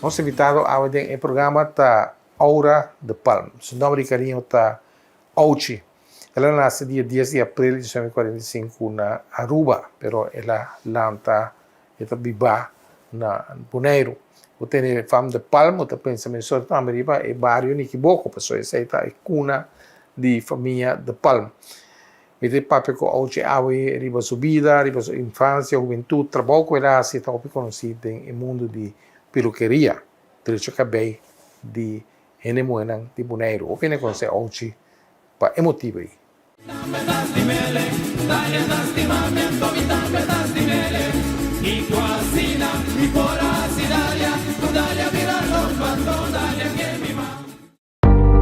Nos invitado awe den e programa ta Aura de Palm. Su nomber di cariño ta Auchi. El a nace dia dies di april di 1945 na Aruba, pero el a lanta, e ta biba na Boneiru. Bo tene fam de Palm, bo ta pensa mesora tambe riba e bario Nikiboko, pasobra esei ta e cuna di famia de Palm. Mi ta papia cu Auchi awe riba su bida, riba su infancia, hubentud, trabou cu el a haci, e ta hopi conoci den e mundo di pelukeria, drecha cabey di hende muhernan di Boneiru. Hopi hende conoce Auchi pa e motibu ei.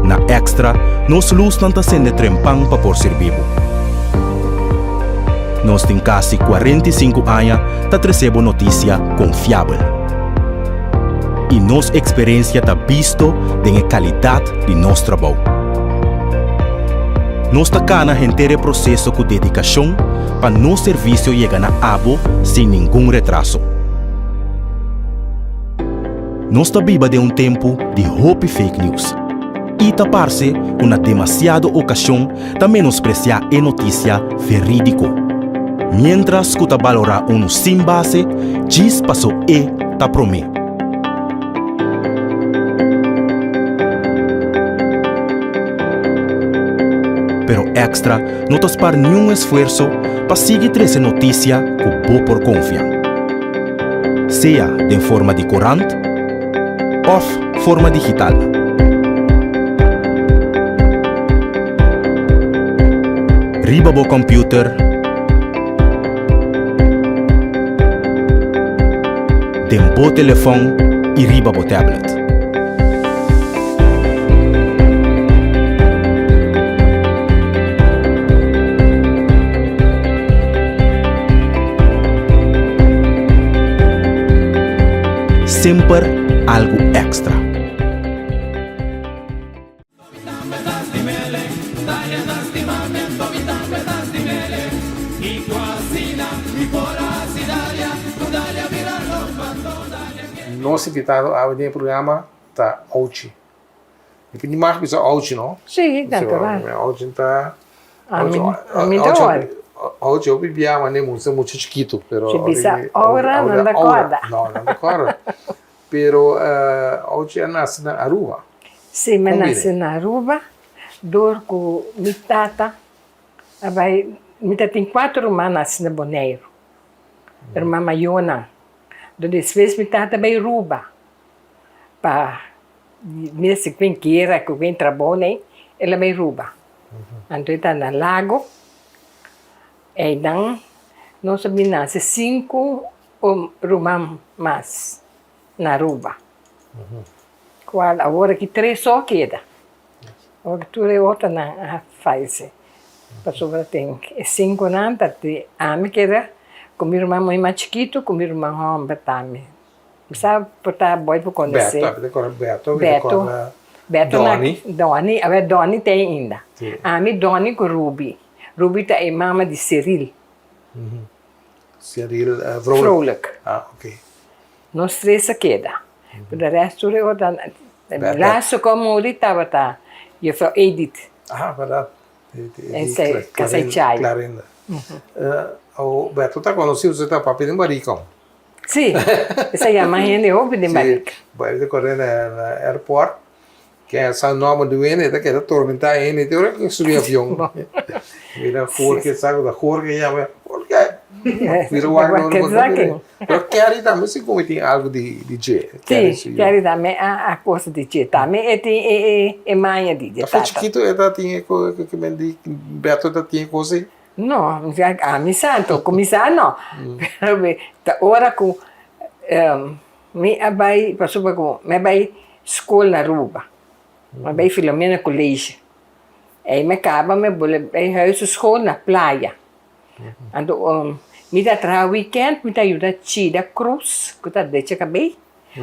Na Extra, nos lusnan ta sende trempan pa por sirbi bo. Nos tin kasi 45 aña ta trese bo notisia konfiabel. I nos eksperensia ta bisto den e kalidat di nos trabou. Nos ta kana henter e proseso ku dedikashon pa nos servisio yega na abo sin ningun retraso. Nos ta biba den un tempu di hopi fake news i ta parse ku na demasiado okashon ta menospresiá e notisia verídiko, miéntras ku ta balorá unu sin base djis paso e ta promé. Pero Extra no ta spar niun esfuerso pa sigui trese notisia ku bo por konfia. Sea den forma di korant òf forma digital. Riba bo kòmpiuter, den bo telefòn i riba bo tablet. Semper algu èkstra. Nos invitado awe den e programa ta Ouchi. Mi pidi mag bisa Ouchi, no? Sí, natural. Ouchi ta... Ami ta ora. Ouchi hopi bia mane mucha mucha chikitu, pero... Si bisa ora, nan ta korda. No, nan ta korda. Pero Ouchi a nase na Aruba. Sí, mi a nase na Aruba, dor ku mi tata a bai, mi ta tin kuater ruman nase na Boneiru, ruman mayornan. Dor despues mi tata bai Aruba pa mira si ken kier ku ken trabou nei, el a bai Aruba. Anto e ta na Lago, einan nos a bin nase sinku ruman mas na Aruba. Kual awor aki tres so a keda. Awor tur e otronan a fayese. Pasobra tin e sinkunan ta di ami keda ku mi ruman muhé mas chikitu ku mi ruman hòmber tambe. Mi sa por ta boy por konosé. Beto, mi ta kòrda Beto, mi ta kòrda Beto Dòni. Dòni, awor Dòni ta ainda. Ami, Dòni ku Ruby. Ruby ta e mama di Cyril. Cyril Vrolijk. Vrolijk. Ah, ok. Nos tres a keda. Pero de rest tur e otro, laatste ku a muri tabata juffrouw Edith. Ah, berdad. Esei, Casa Chai. Clarinda. Beto ta konosí, usted ta papia den Baricon. Sí, esei yama hende hopi den Barica. Sí, bai ta kore na airport, ken sa nomber di wende ta keda tormentá hende te ora ku subi avion. Mira Jorge sa ku ta Jorge yama, Jorge. Mira wak no no no. Pero Kerry tambe si como tin algo di di dje. Si, Kerry tambe a a cosa di dje. Tambe e tin e e e maña di dje tata. Chikito e ta tin e ko ke men di Beto ta tin e cos ei? No, ami sa anto cuminsa no. Pero ta ora cu mi a bay pasobra cu mi a bay school na Aruba. Mi a bay Filomena College. Ei mi a caba mi a bole bay huiseschool na Playa. Anto mi ta traha weekend mi ta yuda Chida Cruz ku ta drecha kabei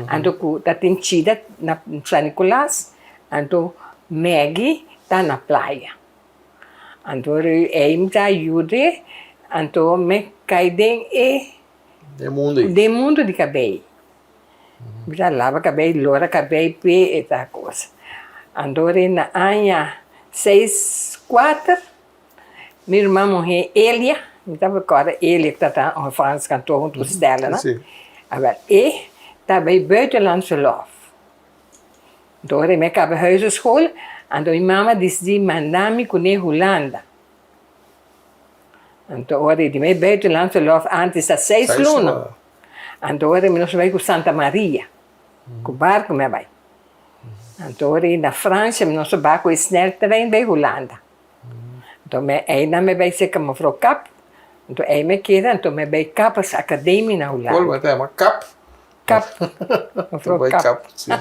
anto ku ta tin Chida na San Nicolas anto Maggie ta na playa anto ei mi ta yud'e anto mi kai den e den mundu di kabei mi ta laba kabei lora kabei p'e e ta kos anto na aña seis kuater. Mi ruman muhé Elia, mi ta recorda Elia ku tabata un Frans kantor huntu ku Stella no, awel e ta bay buitenlandse verlof. Anto ora mi a kaba huiseschool, anto mi mama disidi manda mi kuné Hulanda. Anto ora e di mi buitenlandse verlof antes ta seis luna, anto ora mi nos a bay ku Santa Maria, ku barco mi a bay. Anto ora na Francia mi nos a bai ku e sneltrein bay Hulanda. Anto mi einan mi bai serka mevrouw Kap, anto ei mi keda, anto mi bai Kappers Academie na Hulanda. Kol bo ta yama Kap? Kap, mevrouw Kap. Kap, si.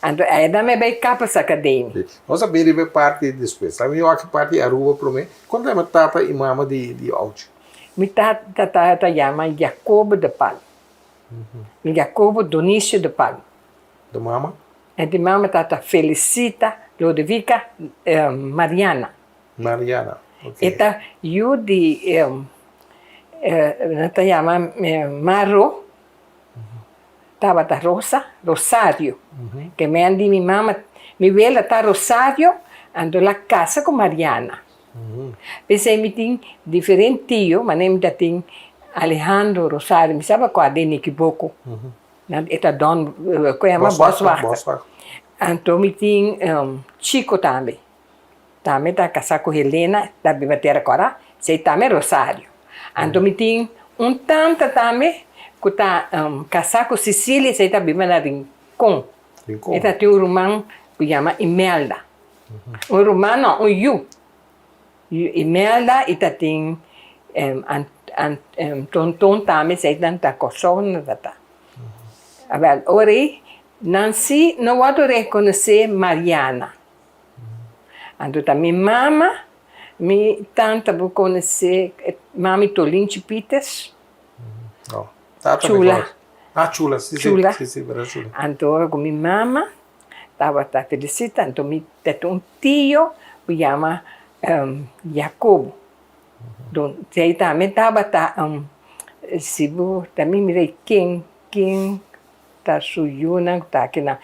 Anto einan mi bai Kappers Academie. Nos a bin riba e parti despues. Laat mi wak e parti Aruba prome. Kon ta yama tata i mama di Auchi? Mi tata ta yama Jacobo de Palm. Jacobo Donicio de Palm. De mama? E di mama tata Felicita Lodevica Mariana. Mariana, ok. E ta yu di nan ta yama Maro, tabata Rosa, Rosario. Ke men di mi mama, mi wela ta Rosario, anto el a kasa ku Mariana. P'esei mi tin diferente tio, manera mi ta tin Alejandro Rosario, mi sa kua den Nikiboko. Nan e ta don ku yama boswachter. Anto mi tin Chico tambe. Tambe ta kasá ku Helena, ta biba Tera Kòrá, esei tambe Rosario. Anto mi tin un tanta tambe ku ta kasá ku Cecilia, esei ta biba na Rincon. E ta tin un ruman ku yama Imelda. Un ruman no, un yu. Imelda i ta tin Tonton tambe esei nan ta Kòrsou nan ta ta. Awèl ora ei nan si no wòrdu rekonosé Mariana. Anto ta mi mama, mi tanta bo konosé mami Tolinchi Pieters. Chula. Chula. Anto ora ku mi mama tabata felisita anto mi ta tin un tio ku yama Jacobo. Don ei tambe tabata si bo ta mi mira ken ken ta su yunan ku ta akinan.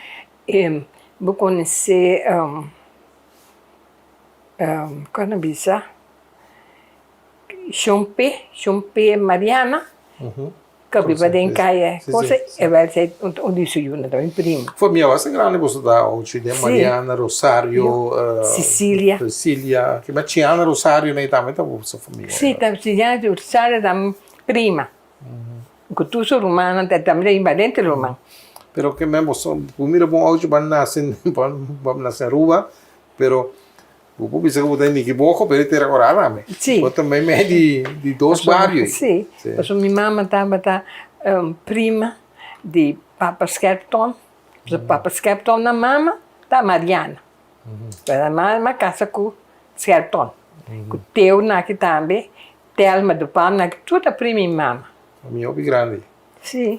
Bo konosé kon nan bisa Shon Pe, Shon Pe Mariana. Ka biba den kaya cosa e bai ser un di su yunan tambe primo. Famia basta grandi boso ta ochi den Mariana, Rosario, Cecilia. Cecilia, kiba Chiana Rosario nei tambe ta boso famia. Si, ta Chiana Rosario ta mi prima. Ku tur su rumannan ta tambe ta biba dentro ruman. Pero ke men boso bo mira bon ochi bo a nase bo a nase Aruba pero Bo por bisa ku bo ta di Nikiboko, pero e tera kora tambe. Sí. Bo ta meimei di di dos bario ei. Sí. Pasobra mi mama tabata prima di papa Scherpton. Pasobra papa Scherpton nan mama ta Mariana. Pero nan mama a kasa ku Scherpton. Ku Teo nan aki tambe, Thelma de Palm nan aki, tur ta prima mi mama. Famia hopi grandi. Sí.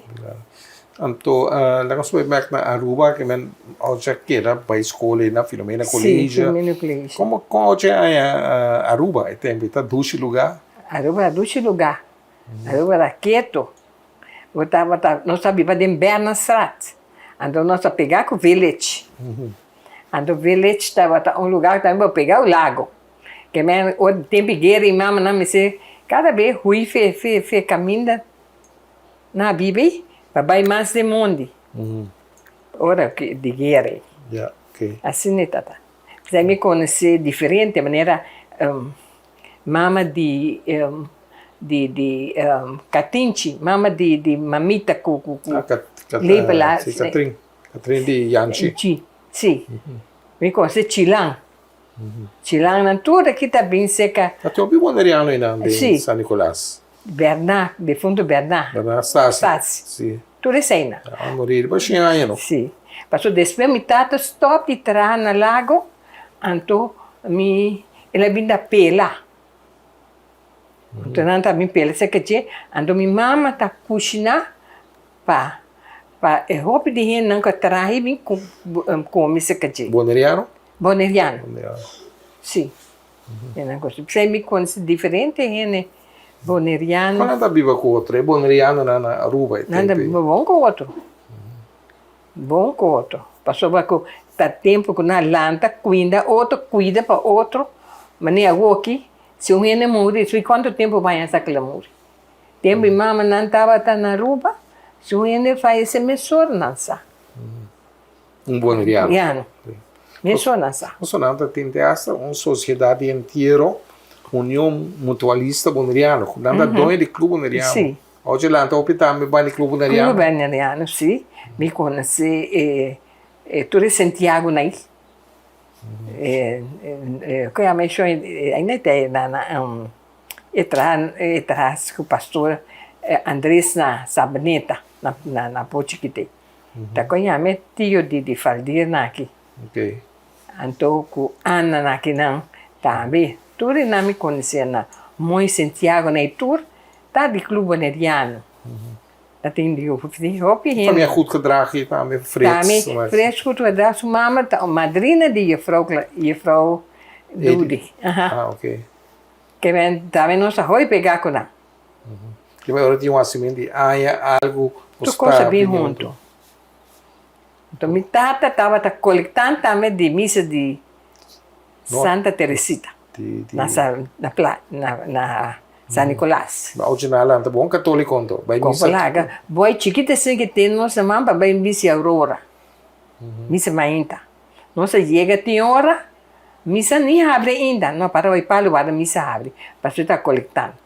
Anto laga nos bai bek na Aruba ke men ocha keda bai skol ei na Filomena College. Sí, Filomena College. Komo kon ocha haña Aruba e tempu? Ta dushi lugá? Aruba ta dushi lugá. Aruba ta keto. Bo tabata, nos ta biba den Bernardstraat. Anto nos ta pega ku Village. Anto Village tabata un lugá ku tambe bo pega ku lago. Ke men ora tempu guera i mamanan mester kada bes hui fe fe fe kaminda. Na biba ei pa bai mas den mondi ora ku di guera ei. Asina e ta ta. P'esei mi konosé diferente manera mama di di di Katinchi, mama di di mamita ku ku ku Lepela. Si, Katrin, Katrin di Yanchi. Chi, si. Mi konoce Chilan. Chilan nan tur aki ta bin seka. Ta tin hopi boneriano einan den San Nicolas. Bernard, defunto Bernard. Bernard Stasi. Stasi. Si. Tur eseinan. A muri riba shen aña no. Si. Pasobra despues mi tata stop di traha na Lago, anto mi, el a bin ta pela. Anto nan ta bin pela seka dje, anto mi mama ta kushiná pa pa e hopi di hendenan ku a traha i bin kome seka dje. Boneriano? Boneriano. Boneriano. Si. P'esei mi konosi diferente hende boneriano. Kon nan ta biba ku otro, e bonerianonan na Aruba e tempu ei? Nan ta biba bon ku otro. Bon ku otro. Pasobra ku ta tempu ku nan lanta kuinda otro, kuida pa otro. Manera awoki, si un hende muri, si kuantu tempu baña sa kila muri. Tempu mi mamanan tabata na Aruba, si un hende fayese mesora nan sa. Un boneriano. Boneriano. Mesora nan sa. Pasobra nan ta tin te hasta un sosiedat di entiero, Union Mutualista Boneriano. Ku nan ta doño di Club Boneriano. Si. Ochi lanta hopi tambe bai di Club Boneriano. Club Boneriano, si. Mi konosé e tur e Santiagonan ei. Ku yama e shon ainda ta na e traha e traha ku pastor Andres na Sabaneta na Pochi Kitey. Ta ku yama e tio di di Faldir na aki. Anto ku Ana na akinan tambe. Tur e nan mi konosé na Moy Santiago na e tur ta di Club Boneriano. Ta tin di hopi hende. Famia Goedgedrag tambe, Frits. Tambe Frits Goedgedrag, su mama ta madrina di juffrouw, juffrouw Doody. Ah, oké. Ke men tambe nos a hoi pega ku nan. Ke men ora tin un hasimentu di aña, algu, Tur kos a bin huntu. Enton mi tata tabata kolektan tambe di misa di Santa Teresita na na San Nicolas. Ba ochi na lanta bon katoliko anto, bai misa. Kopo laga, boi chikito asin ke tin nos na man pa bai misa Aurora, misa mainta. Nos a yega tin ora, misa ni habri ainda, no para bai palu wara misa habri, pasobra ta kolektant.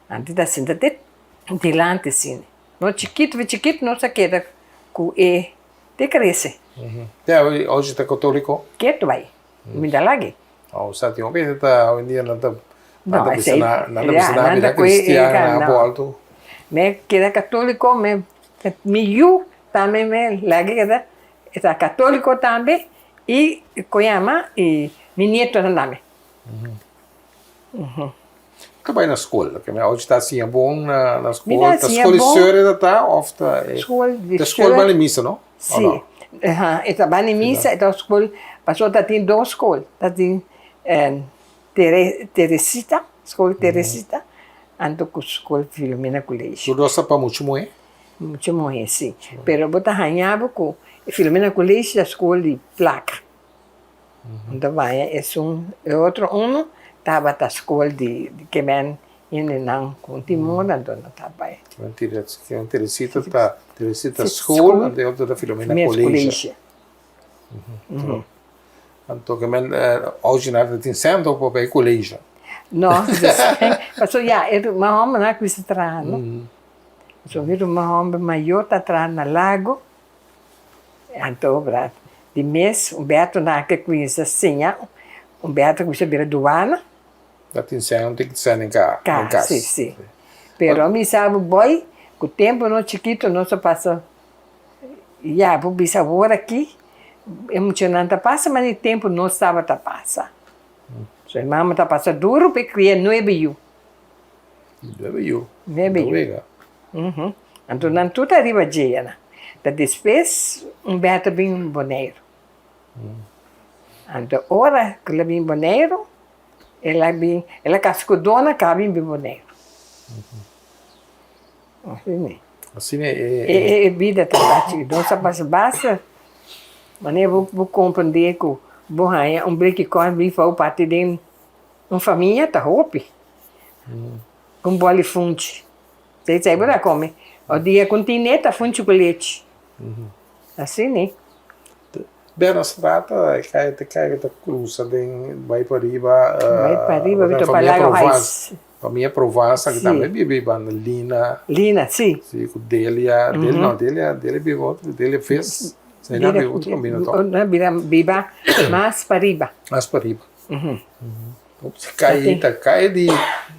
Antes ta sinta te dilanti asina. No chikito fi chikito nos a keda ku e te krese. Te ochi ta katoliko? Ketu bai. Mi ta lag'e. Oh, sa tin hopi hende ta hoy en dia nan ta nan ta bisa nan nan ta bisa nan a bira cristian nan a bolto. Mi keda katoliko mi mi yu tambe mi lag'e keda e ta katoliko tambe i ku yama i mi nietonan tambe. Ta bai na skol, ochi ta siña bon na skol, ta skol di seur e ta ta of ta ta skol banda di misa no? Si, e ta banda di misa, e ta skol, pasobra ta tin dos skol, ta tin Teresita, skol Teresita, anto ku skol Filomena College. Tur dos ta pa mucha muhé? Mucha muhé, si, pero bo ta haña bo ku Filomena College ta skol di plaka. Anto baña esun, e otro uno tabata skol di ke men hendenan ku un timor anto nan ta bai. Teresita ta Teresita skol anto e otro ta Filomena College. Anto ke men ochi nan ta tin sèn pa bai college. No, pasobra ya e ruman hòmber nan a kuminsa traha no. Pasobra mi ruman hòmber mayor ta traha na Lago. Anto bra di mes Humberto nan ke kuminsa siña, Humberto kuminsa bira duana. Ta tin sèn, un tin sèn den ka, den kas. Si, si. Pero mi sa bo boy, ku tempu nos chikito nos a pasa, ya bo bisa awor aki e muchanan ta pasa ma di tempu nos tabata pasa. So e mama ta pasa duru pa e kria nuebe yu. Nuebe yu? Nuebe yu. Anto nan tur ta riba dje nan. Ta despues Humberto a bin Boneiru. Anto ora ku el a bin Boneiru, el a bin, el a kasa ku Dona ku a bin bin Boneiru. Asina e. Asina e. E bida ta tachi. Nos a pasa basta manera bo bo komprende ku bo haña un breki kòrn bin for parti den un famia ta hopi. Un bòl di funchi. Esei bo ta come. O dia cu tin neta funchi cu lechi. Asina. Beno se trata e caya ta caya ta cruza den bay pariba. Bay pariba bito pa Lago Heights. Famia Provenza ku tambe biba ei banda Lina. Lina, si. Si, ku Delia, Delia no, Delia, Delia biba otro, Delia Vis. Si, nan biba otro kaminda tòg. Nan bira biba mas pariba. Mas pariba. Kai ta kai di,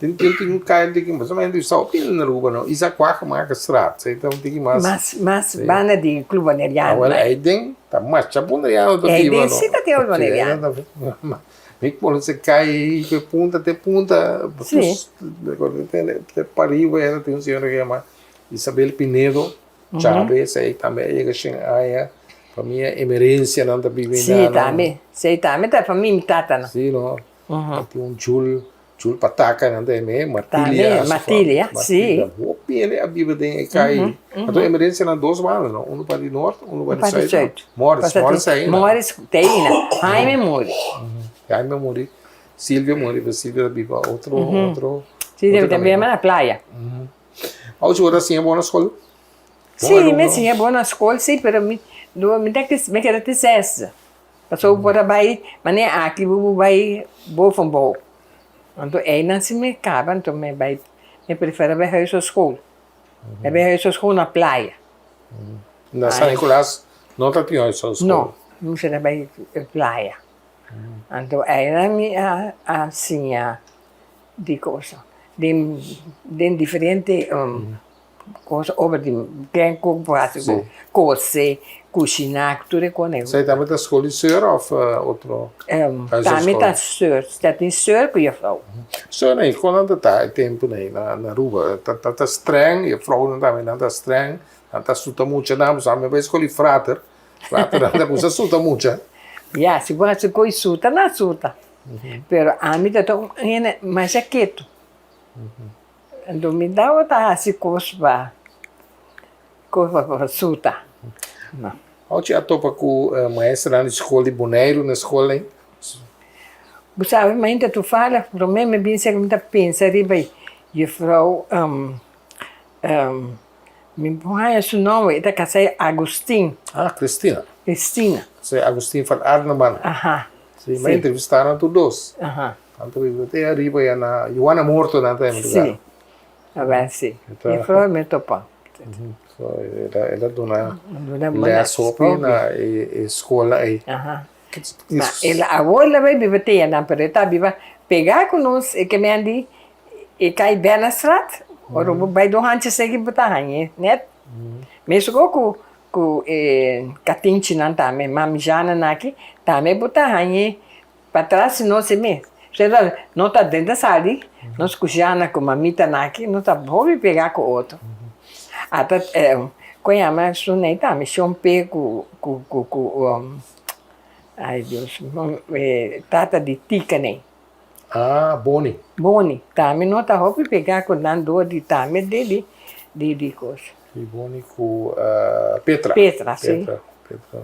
tin tin tin un kai di mas o menos di sa hopi na Aruba no, Isaac Wagenmakerstraat, esei ta un tiki mas. Mas mas banda di Club Boneriano. Awor ei den ta masha Boneriano ta biba no. Ei den si ta tin hopi Boneriano. Mi conoce kai di punta te punta, Si. te pariba era tin un señora ku yama Isabel Pinedo Chavez, ei tambe a yega shen aña, famia Emerencia nan ta biba Si, einan. tambe. Si, tambe ta famia mi tatanan. Si no, tin un Jul, Jul Pataka nan ta yam'é, Martilia. Tambe, Martilia, si. Hopi hende a biba den e kai. Anto Emerencia nan dos banda no, unu pa di nort, unu pa di suit. Morris, Morris ta einan. Morris ta einan, Jaime muri. Jaime muri, Silvia muri, pero Silvia ta biba otro, otro. Silvia ta biba na playa. Ochi bo ta siña bo na skol? Sí, mi siña bo na skol, sí, pero mi mi ta mi keda te zesde. Pasobra bo por a bai manera aki bo por bai boven bou. Anto einan si mi kaba anto mi bai mi prefera bai huishoschool. Mi bai huishoschool na playa. Na San Nicolas no ta tin huishoschool? No, mi mester a bai playa. Anto einan mi a siña di cosa den den diferente cosa obra di ken ku por hasi ku kose kushiná tur e kos Esei tambe ta skol di seur of otro Tambe ta seur ta tin seur ku jufrou. Seur nei kon nan ta ta e tempu nei na Aruba ta ta streng jufrounan tambe nan ta streng nan ta suta muchanan pasobra mi a bai skol di frater frater nan ta kusa suta mucha. Ya si bo hasi kos suta nan a suta. Pero ami ta ta un hende masha ketu. Anto mi tabata hasi kos pa kos pa suta. No. Ochi a topa ku maestranan di skol di Boneiru na skol ei? Bo sabi mainta tu fala prome mi bin seki mi ta pensa riba juffrouw mi por haña su nomber e ta kasa Agustin. Ah Christina. Christina. Si Agustin van Arneman. Aha. Si mi a entrevista nan tur dos. Aha. Nan ta biba te ariba ya na Juana Morto nan ta hende lugar. Si. Aba si. Mi flor mi topa. So el a duna les hopi na e skola ei. Aha. Ma el awor el a bai biba te ya nan pero e ta biba pega ku nos e ke mi a di e kai Bernastraat ora bo bai dos hanchi seki bo ta hañ'e net. Mesco ku Ku e katinchinan tambe, mami Jananan aki, tambe bo ta hañ'é patras si no si mes. Sera no ta den ta sali, nos ku Jana ku mamitanan aki no ta hopi pegá ku otro. Ata kon yama su nei tambe, Shon Pe ku ku ku ku ay Dios tata di Tika nei. Ah, Boni. Boni, tambe no ta hopi pegá ku nan dor di tambe di di di kos. Di Boni ku Petra. Petra, si. Petra, Petra.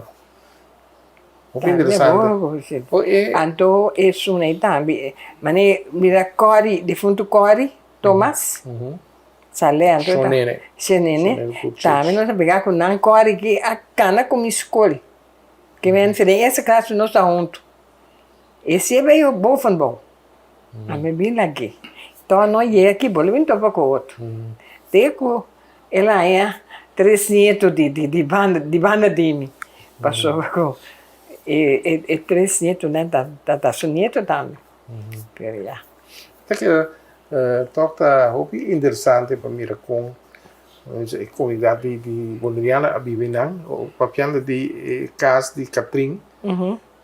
Hopi interesante. Oh, e. Anto esun ei tambe, mane mira Cori, difuntu Cori Thomas, sale anto. Shonene. Shonene, tambe nos a pegá ku nan Cori ki a kana ku mi skol. Ke men den ese klas nos ta huntu. E sebe yo boven bo. A mi bin lag'é. Tò no yega aki bo lo bin topa ku otro. Te ku el haña tres nieto di di di banda di banda di mi. Pasobra ku e e e tres nietonan ta ta su nieto tambe. Pero ya. Ta keda tòg ta hopi interesante pa mira kon e komunidat di di Boneriano a biba einan. Papiando di e kas di Catrin.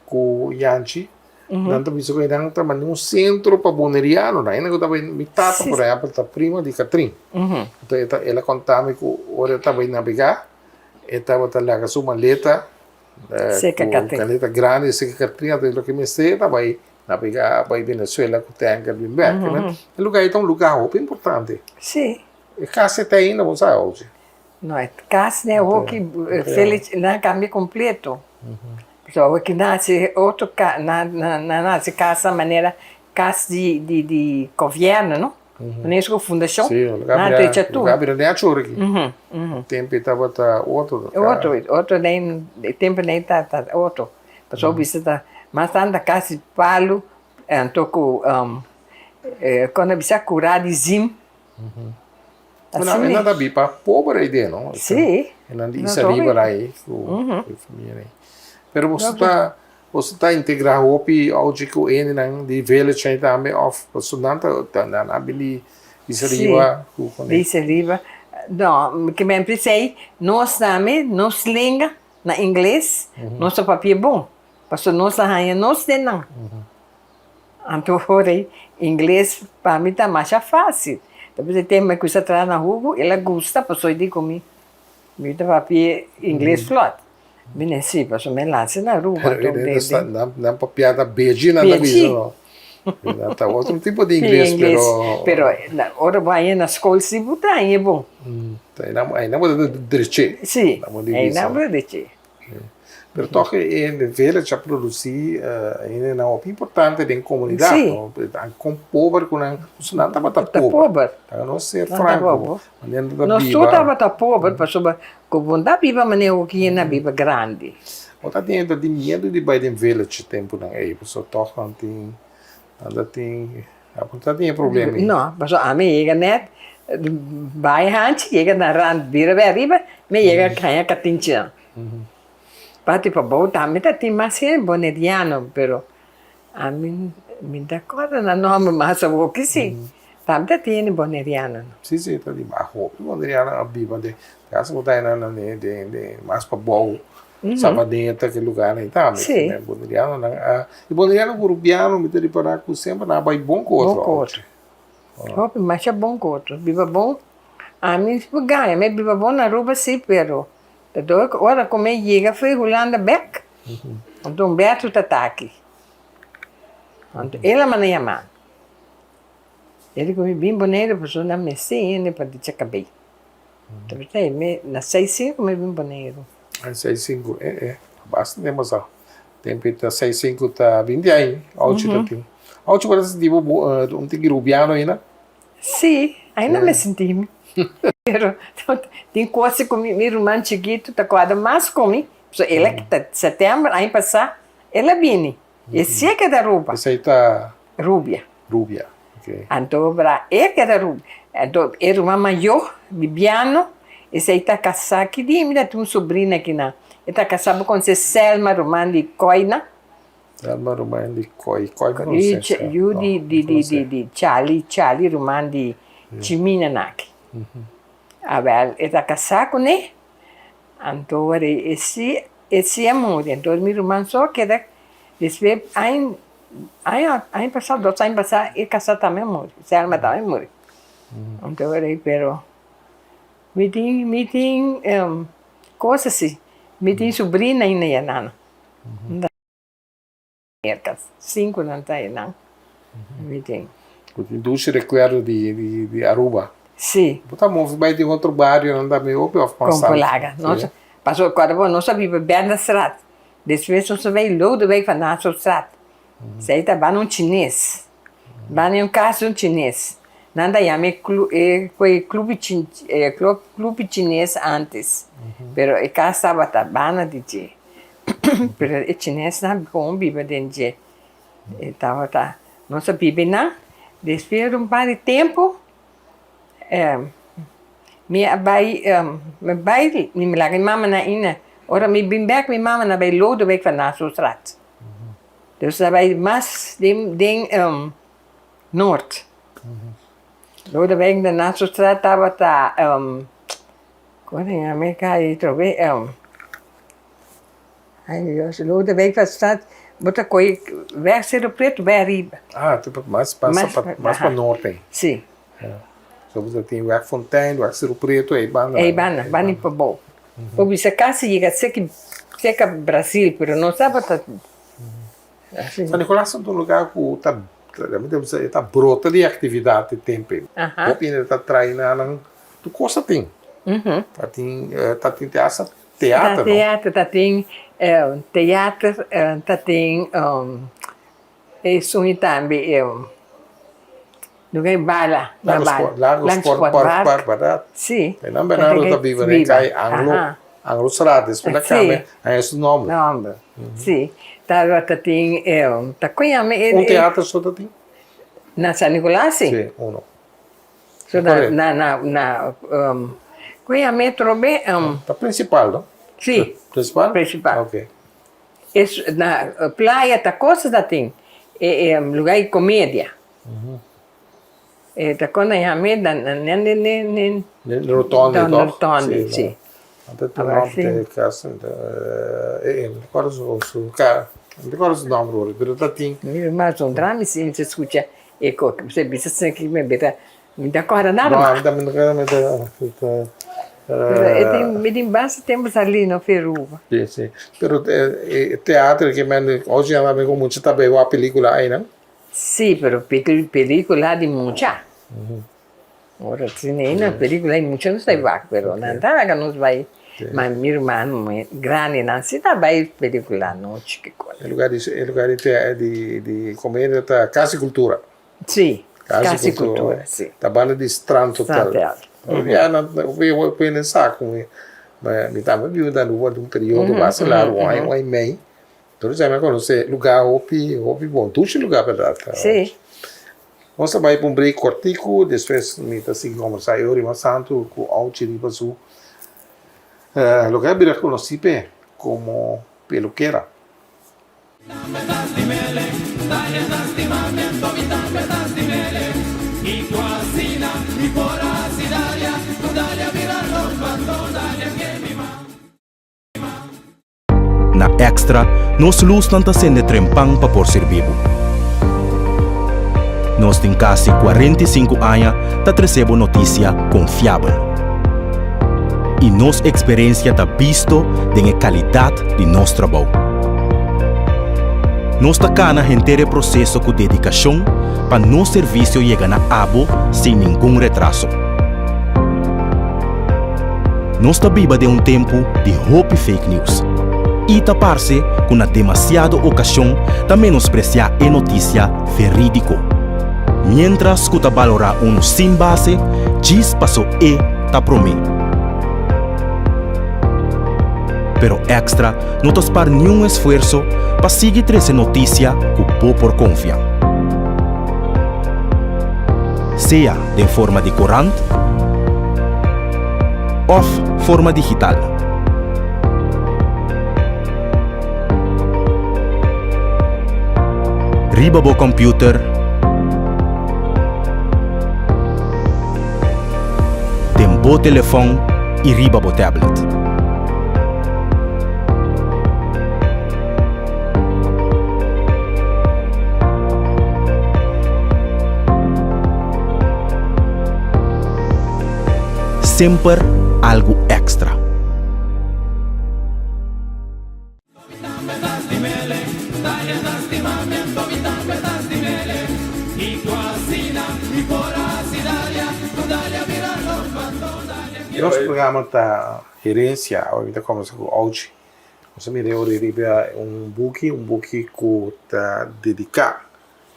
Ku Yanchi, nan ta bisa ku nan ta manda un sentro pa bonerianonan. Ainda ku tabata mi tata, por ehèmpel, ta primo di Katrin. Anto e ta el a konta mi ku ora e tabata nabegá, e tabata laga su maleta Seka ku maleta grandi seka Katrin, anto loke mester e ta bai nabegá bai Venezuela ku tènker bin bèk. E lugá ei ta un lugá hopi importante. Sí. E kas ei ta ainda, bo sa, Ochi? No, e kas n'e hoki Felix nan kambia kompleto. So awe ki nan hasi otro ka nan nan hasi kasa manera kas di di di gobièrnu no manera esei ku fundashon Sí, nan a drecha tur. Loke a bira den achor aki. Tempu ei tabata otro. Otro, otro den e tempu den ta ta otro. Pasobra bo bisa ta mas tantu kasi palu anto ku. Kon a bisa kurá di zim. Asina e nan ta biba pober ei den no? Sí. E nan di Isa Riba ei ku e famia ei. Pero boso ta boso ta integrá hopi ochi ku hendenan di village ei tambe òf pasobra nan ta nan a bin di Isa Riba ku ku Di Isa Riba. No, ke men p'esei nos tambe nos lenga na ingles nos ta papia bon pasobra nos a haña nos den nan. Anto ora ei ingles pa mi ta masha fácil. Ta bisa e tempo ku sa traha na Hugo, el a gusta pasobra e di ku mi, mi ta papia ingles flot. Mi ne si, pasobra mi a lansa na Aruba. Pero e ta nan papia ta bechi nan ta bisa no. Nan ta otro tipo di ingles pero. Pero ora bo haña na skol si bo ta haña bon. Ei nan bo ta dreche. Si, ei nan bo ta dreche. Pero tòg e village a produsí hendenan hopi importante den komunidat, no? Kon pober ku nan, pasobra nan tabata pober. Laga nos ser franko, manera nan ta biba. Nos tur tabata pober pasobra ku bo no ta biba manera ku hende a biba grandi. Bo ta tin ta tin miedu di bai den village e tempunan ei, pasobra tòg nan tin, nan ta tin, bo ta tin e problema ei. No, pasobra ami a yega nèt bai hanchi, yega na rand bira bai ariba, mi a yega haña katinchinan. Parti pabou tambe ta tin mas hende boneriano, pero ami mi ta kòrda nan nòmber mas awor ki si. Tambe ta tin hende boneriano. Si, si, ta tin mas hopi boneriano a biba den, te hasta ku ta nan den den den mas pabou, Savaneta, ki lugarnan ei tambe. Si. Bonerianonan a, i boneriano ku rubiano mi ta ripará ku semper nan a bai bon ku otro. Bon ku otro. Hopi masha bon ku otro. Biba bon, ami por gaña, mi a biba bon na Aruba si, pero Ta dor ku ora ku mi yega fo'i Hulanda bèk, anto Humberto ta ta aki. Anto el a manda yama mi. El di ku mi bin Boneiru pasobra nan mester hende pa dicha kabei. Ta bisa ei mi na seis sinku mi bin Boneiru. Na seis sinku, e e, basta tempu sa. Tempu ta seis sinku ta binti aña, ocho ta tin. Ocho bo ta sinti bo un tiki rubiano ainda? Sí, ainda mi sinti mi. Pero tin cosa cu mi ruman chikito ta cuadra mas cu mi, pasobra el a kita september aña pasa, el a bini, e si a keda Aruba. Esey ta? Rubia. Rubia, ok. Anto bra e keda Rubia. Anto e ruman mayor, Bibiano, esey ta casa ki di mi ta tin un sobrina akinan, e ta casa bo conoce Selma ruman di Coina. Selma ruman di Koi. Koi mi conoce sa. Yu di di di di di Charlie, Charlie ruman di Chimina naki. Awel e ta casá kuné, anto ora e si e si a muri, anto mi ruman so a keda, despues aña aña aña pasá dos aña pasá e casá tambe a muri, Selma tambe a muri. Anto ora pero mi tin mi tin cosa si, mi tin sobrina ainda ya nana. Merka sinku nan ta einan mi tin. Bo tin dushi rekuerdo di di Aruba? Si. Bo ta move bai den otro barionan tambe hopi of mas tantu? Kompolaga. Nos pasobra kòrda bo nos a biba Bernastraat despues nos a bai Lodewijk van Nassaustraat esei ta banda un chines banda un kas di un chines nan ta yama e e club chines antes pero e kas tabata banda di dje. Pero e chinesnan kon biba den dje. E tabata, nos a biba einan, despues di un par di tempu mi a bai, mi bai, mi laga mi mama na ina. Ora mi bin bek mi mama na bai Lodewijk van Nassaustraat. Dus a bai mas den den Noord. Lodewijk van Nassaustraat tabata. Kon ta yama e kai trobe ai Dios Lodewijk van Straat bo ta kohe weg Cerro Preto bai ariba. Ah ta mas mas mas pa norte. Si. So bo ta tin weg Fontein weg Cerro Preto ei banda. Ei banda banda pa bou. Bo bisa kasi yega seki seka Brasil pero no tabata. San Nicolas ta un lugar ku ta e ta brota di aktividat e tempu ei. Hopi hende ta trae nan Tur kos ta tin. Ta tin, ta tin te hasta teater, no? Teater, ta tin teater, ta tin esun i tambe lugar di bala, na bala. Lago Sport Park, bèrdat? Si. Einan Bernardo ta biba den kai Anglo, Anglo Straat, despues ta kambia, haña su nòmber. Nòmber, si. Ta tin, ta kon yama e. Un teater so ta tin? Na San Nicolas si. Si, uno. So na na na na con yama e trobe? Ta principal no? Si. Principal? Principal. Ok. Es na playa ta cosa ta tin e e lugar di comedia. E ta con nan yama e na na na ne ne. Ne rotonde toch? Rotonde, si. Anto ta nomber di cas e no recordo su su ca no recordo su nomber ora pero ta tin. Mi mas un drama si mi ta scucha e co se bisa esaki ki mi bira mi ta corda nada mas. No ami tambe no corda mi ta Pero e tin mi tin basta tempo sali no fi Aruba. Si si pero e teatro ki men ochi nan tambe ku mucha ta bay wak pelicula aynan. Si pero pelicula di mucha. Ora si nei na pelicula y mucha nos ta wak pero nan ta laga nos bay ma mi ruman muhe grandinan si ta bay pelicula anochi ki cosa. E lugar di e lugar di di di comedia ta Casa y Cultura. Si, Casa y Cultura si. Ta banda di Strand Hotel. Strand Hotel. Ya nan hopi hende sa cu mi mi tambe biba na Aruba un periodo basta largo un aña un aña y mei. Entonces mi a conoce lugar hopi hopi bon dushi lugar berdad. Si. Nos ta bai pa un break kortiku, despues mi ta sigui kombersá e ora mas tantu ku Auchi riba su loke a bira konosí p'e komo pelukera. Na Extra, nos lusnan ta sende trempan pa por sirbi bo. Nos tin kasi 45 aña ta trese bo notisia konfiabel. I nos eksperensia ta bisto den e kalidat di nos trabou. Nos ta kana henter e proseso ku dedikashon pa nos servisio yega na abo sin ningun retraso. Nos ta biba den un tempu di hopi fake news i ta parse ku na demasiado okashon ta menospresiá e notisia verídiko. Miéntras ku ta balorá unu sin base djis paso e ta promé. Pero Extra no ta spar niun esfuerso pa sigui trese notisia ku bo por konfia. Sea den forma di korant òf forma digital. Riba bo kòmpiuter, den bo telefòn i riba bo tablet. Semper algu extra. Nos programa ta Herencia, awe mi ta combersa cu Auchi. Nos a mira ora riba un buki, un buki ku ta dediká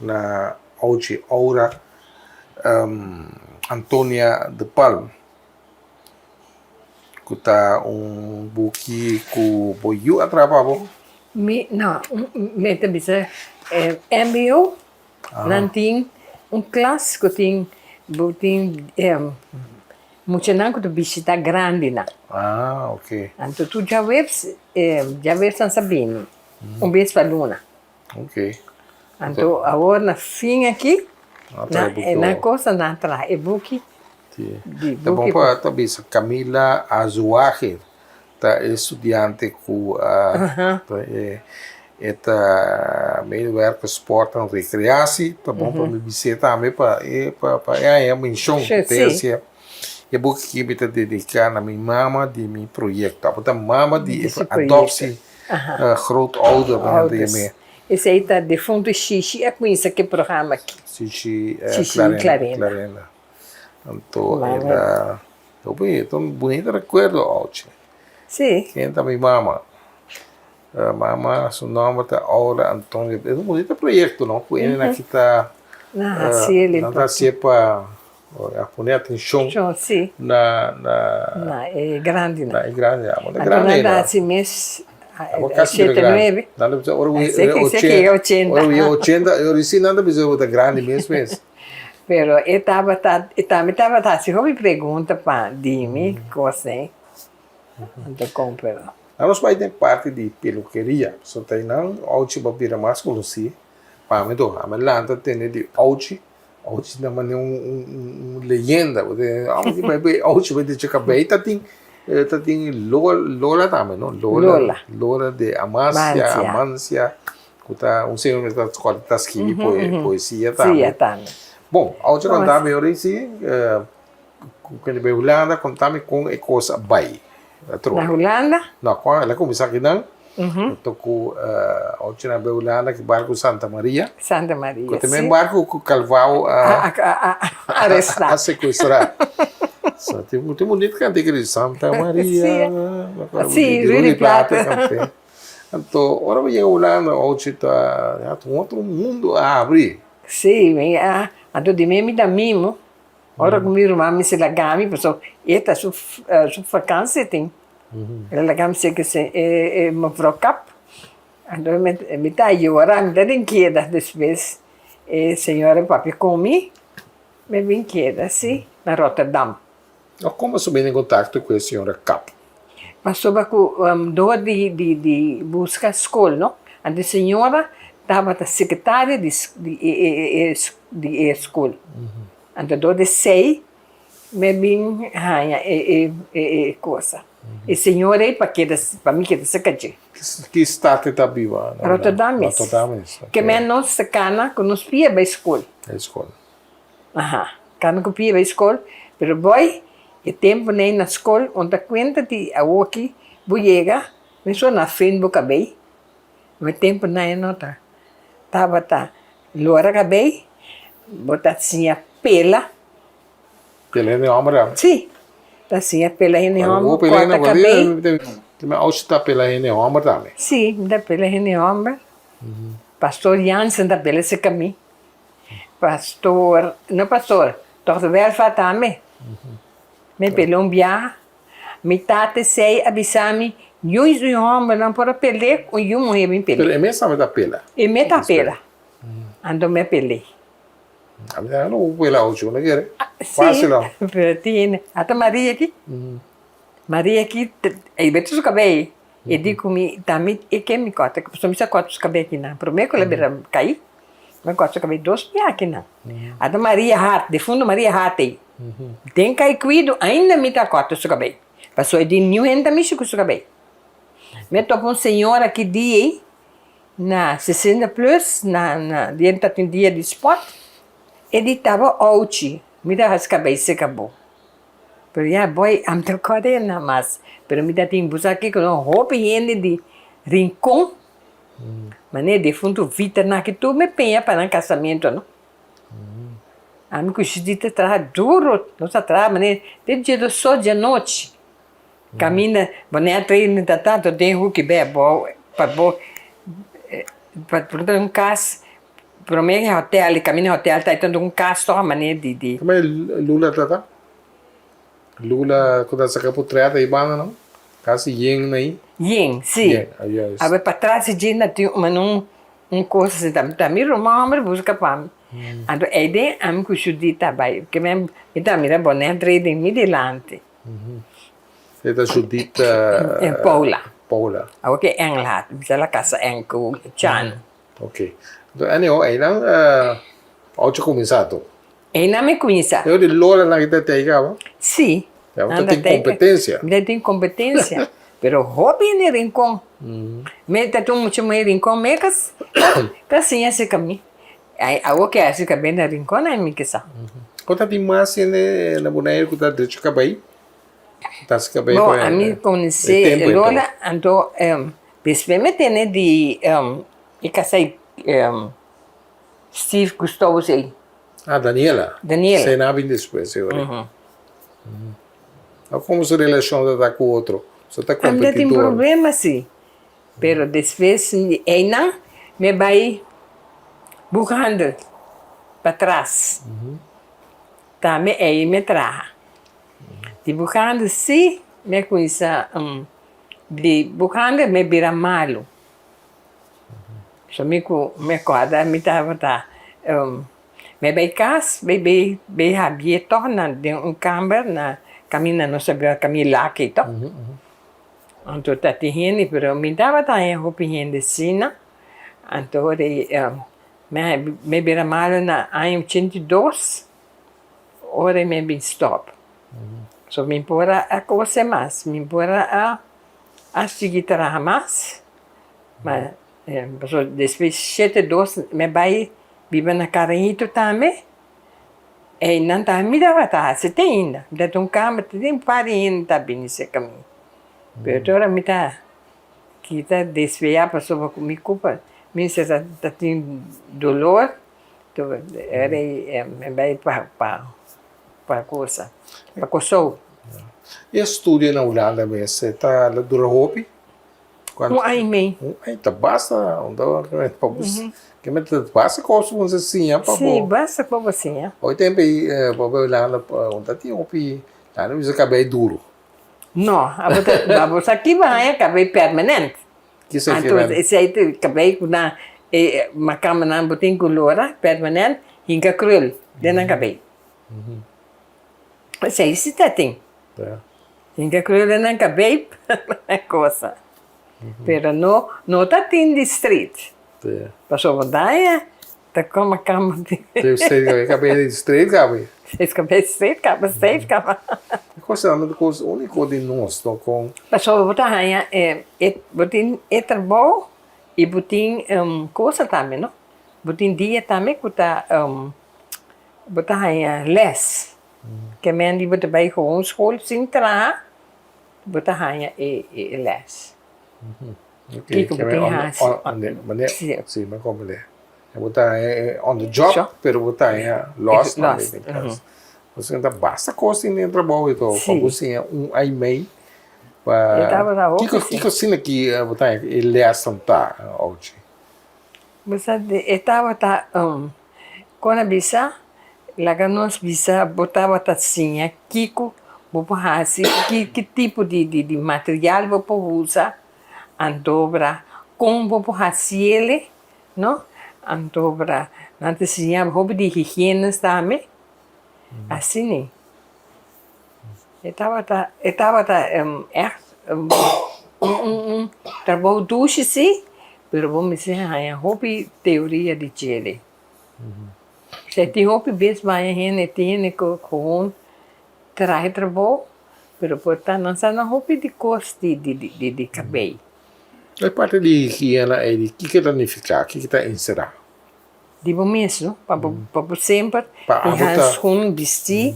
na Auchi Aura Antonia de Palm, ku ta un buki ku bo yu a traha pa bo. Mi, no, mi ta bisa mbo Nan tin un klas ku tin bo tin muchanan ku ta bishita grandinan. Ah, ok. Anto tur djaweps djaweps nan sa bini un bes pa luna. Ok. Anto awor na fin aki nan kosa nan traha e buki. Si. Ta bon pa ta bisa Camila Azuaje. Ta e studiante ku a e ta medewerker sport en recreatie. Ta bon pa mi bis'é tambe pa e pa e haña menshon ku ta hasié. E buki aki mi ta dediká na mi mama di mi proyekto. Abo ta mama di e adoptie grootouder nan ta yam'é. Esei ta defuntu Shishi a kuminsá ku e programa aki. Shishi Clarenda. Anto el a Hopi ta un bunita recuerdo Auchi. Sí. Ken ta mi mama? Mama su nomber ta Aura Antonio. Es un bunita proyecto no cu hende nan kita Nan hacié nan ta hacié pa pone atencion Sí. na na Na e grandinan. Na e grandinan. Abo ta Anto grandi nan ei ta no. haci mes Abo casi shete bira grandi. nuebe. Nan ta bisa ora Esei ochenta ochenta. Ora ochenta, ora si nan ta bisa bo ta grandi mes mes. Pero e tabata, e tambe tabata hasi hopi pregunta pa di mi kos ei. Anto kon pero. Anos bai den parti di pelukeria, pasobra ta einan Auchi bo a bira mas konosí. Pa mi to, ami a lanta tende di Auchi, Auchi ta manera un leyenda, bo ta bai bai Auchi bai drecha kabei, ta tin ta tin Lola tambe no, Lola, Lola de Amasia, Amancia, ku ta un señor ku ta skibi poesia tambe. Bon, Auchi konta mi ora si ku kende bai Hulanda, konta mi kon e kos a bai. Na Hulanda? No, kon el a kuminsá akinan, anto ku ocho nan bai Hulanda ku barku Santa Maria. Santa Maria, si. Ku ta men barku ku Kalvao a arestá. A sekuestrá. So, tin un bunita kantika di Santa Maria. Si, Rudy Plaate. Anto, ora bo yega Hulanda, ochi ta un otro mundu a habri. Si, anto di mi mi ta mimo. Ora ku mi ruman mester laga mi pasobra e ta su su vakantie tin. El a laga mi seki e mevrouw Kap. Anto mi ta yora, mi ta den keda. Despues e señora papia ku mi, mi bin keda si na Rotterdam. Komo bo bini en kontakto ku e señora Kap? Pasobra ku dor di di buska skol no, anto e señora tabata sekretaria di di e skol. Anto dor di esei mi bin haña e e cosa. E señora ei pa keda pa mi keda serka dje. Ki stad e ta biba? Rotterdam mes. Rotterdam mes, ok. Ke men nos ta kana ku nos pia bai skol. Bai skol. Aha, kana ku pia bai skol, pero boy e tempu nei na skol un ta kuenta di awoki bo yega mesora na fin bo kabei. Mi tempu nei no ta tabata lora kabei, bo ta siña pela. Pela hende homber tambe? Si, ta siña pela hende homber, kòrta kabei. Mi ouders ta pela hende homber tambe? Si, mi ta pela hende homber. Pastor Jansen ta pela serka mi. Pastor, no pastor, dòkter Welvaart tambe. Mi pela un biaha. Mi tata esei a bisa mi, Yu i hòmbernan por a pel'é ku yu muhé bin pel'é. Pero e mes tambe ta pela. E mes ta pela. Anto mi a pel'é. A mi ta no por pela ocho, no kere? Fásil no. Sí, pero tin hende. Ata Maria aki. Maria aki, e beti su kabei. E di ku mi, ta mi e ke mi kòrta, pasobra mi sa kòrta su kabei akinan. Promé ku el a bira kai, mi a kòrta su kabei dos bia akinan. Ata Maria Hart, difunto Maria Hart ei. Den kai kuido ainda mi ta kòrta su kabei, pasobra e di niun hende ta mishi ku su kabei. Mi a topa un señora ki dia ei na sesenta plus, na na dia ta tin dia di spòt, e di taba ouchi, mi ta hasi kabei seka bo. Pero ya boy ami ta kòrda e nan mas, pero mi ta tin busa kiko no hopi hende di Rincon, manera defuntu Vita nan aki tur mi peña pa nan kasamentu no. Ami ku Judith ta traha duro, nos a traha manera te djedoso djanochi. Kaminda bo ne a train ta tanto den hoeki bè bo pa bo pa por un kas prome e hotel e kaminda hotel ta tanto un kas tòg manera di di. Kome Lula ta ta? Lula ku ta saka potret ei banda no? Kasi yen na ei. Yen, si. Yen, ah juist. Awe patras di dje na tin un un kos asi ta ta mi ruman homber buska pa mi. Anto ei den ami ku Judith ta bai ke mi ta mira bonet drei den mi dilanti. E ta Judith Paula. Paula. Awor ke Engelhard, mi ta la kasa Eng ku Chan. Ok. Anto anyhow einan ocho kuminsá to. Einan mi kuminsá. Eo di Lola nan ki ta tei kaba? Si. Ya bo ta tin kompetensia. Mi ta tin kompetensia. Pero hopi hende Rincon. Mi ta tin un mucha muhé Rincon mi ka siña aserka mi. Awor ke aserka mi na Rincon ai mi ke sa. Kon ta tin mas hende na Bonaire ku ta drecha kabei? Ta hasi kabei pa e tempu Bo, ami konosé Lola anto despues mi tene di e kasa Steve Gustavus ei. Ah, Daniela. Daniela. Esei nan a bin despues, e ora. Komo su relashon ta ta ku otro? Su ta Anda tin kompetidor? problema si, pero despues einan mi bai boekhandel patras, tambe ei mi traha. Di boekhandel si mi a kuminsa di boekhandel mi bira malu. So mi ku mi kòrda mi tabata. Mi bai kas, bai bai bai habié tòg na den un kamber na kaminda nos ta biba kaminda laki tòg. Anto ta tin hende pero mi tabata haña hopi hende asina, anto ora mi bira malu na aña 82 ora mi a bin stòp. So mi por a kose mas, mi por a sigui traha mas, ma pasobra despues 72 mi a bai biba na Carañito tambe, einan tambe mi tabata hasi te ainda, mi ta un kamber te tin un par di hende ta bini serka mi, pero te ora mi ta kita desviá pasobra ku mi kupa mi mester ta tin dolor, mi bai pa pa cosa pa Kòrsou. E estudio na Hulanda mes ta dura hopi? Un aña i mei. Un aña ta basta ke men ta basta kos ku bo siña pa bo. Si basta kos bo siña. Hoy tempo ei bo bai Hulanda bo ta tin hopi nan ta bisa kabei duru. No abo ta abo sa kiba haña kabei permanent. Kisa Anto esei ta kabei ku nan e makamba nan bo tin ku lora permanent hinka krul den nan kabei. Esei si ta tin. Hinka krul den nan kabei cosa. Pero no no ta tin di street. Pasobra daña ta koma kama di. Kabei di street kabe. Kabei street kaba street kaba. E kosnan ta kos uniko di nos no kon. Pasobra bo ta haña e bo tin e trabou i bo tin cosa tambe no. Bo tin dia tambe ku ta Bo ta haña les. Ke men di bo ta bai gewoon school sin traha, bo ta haña e e les. Kiko bo tin hasi. Si, mi a komprende. Bo ta haña on the job, pero bo ta haña los tambe den klas. Pasobra ta basta kos tin den trabou i todo. Pa bo siña un ai mei pa. Kiko kiko asina ki bo ta haña e lesnan ta, Ochi? Bo sa e tabata Kon a bisa, Laga nos bisa bo tabata siña kiko bo por hasi, ki ki tipo di di material bo por usa, antobra kon bo por hasiel, no? Antobra nan ta siña bo hopi di higienes tambe, asina. E tabata e tabata ègt un un trabou dushi si, pero bo mester haña hopi teoria di djele. Esei tin hopi bes baña hende tin hende ku gewoon traha e trabou, pero por ta nan sa nan hopi di kos di di di kabei. E parti di higiena ei di kiko ta nifiká, kiko ta enserá? Di bo mes no, pa bo pa bo semper tin hanskun bisti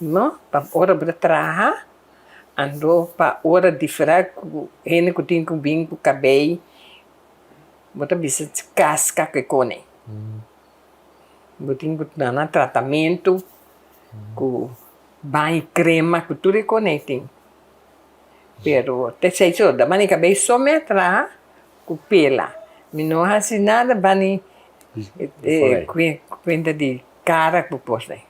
no, pa ora bo ta traha anto pa ora diferá ku hende ku tin ku bin ku kabei bo ta bisa kaska ku e kone. Bo tin ku duna nan tratamentu ku baña krema ku tur e kone tin. Pero te esei so, da mane kabei so mi a traha ku pela. Mi no hasi nada bani kuenta di kara ku kos ei.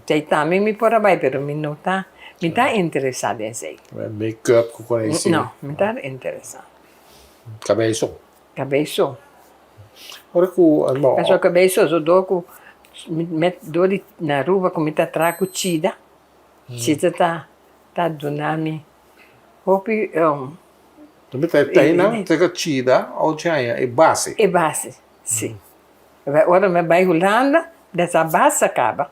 Esei tambe mi por a bai pero mi no ta, mi ta interesa den esei. Make up ku kos ei si? No, mi ta interesa. Kabei so? Kabei so. Ora ku no. Pasobra kabei so, so dor ku dor di na Aruba ku mi ta traha ku chida, chida ta Ta duna mi hopi. Tambe ta e teinan ta ka chida o chaña e base. E base, si. Ora mi a bai Hulanda, desa base a kaba.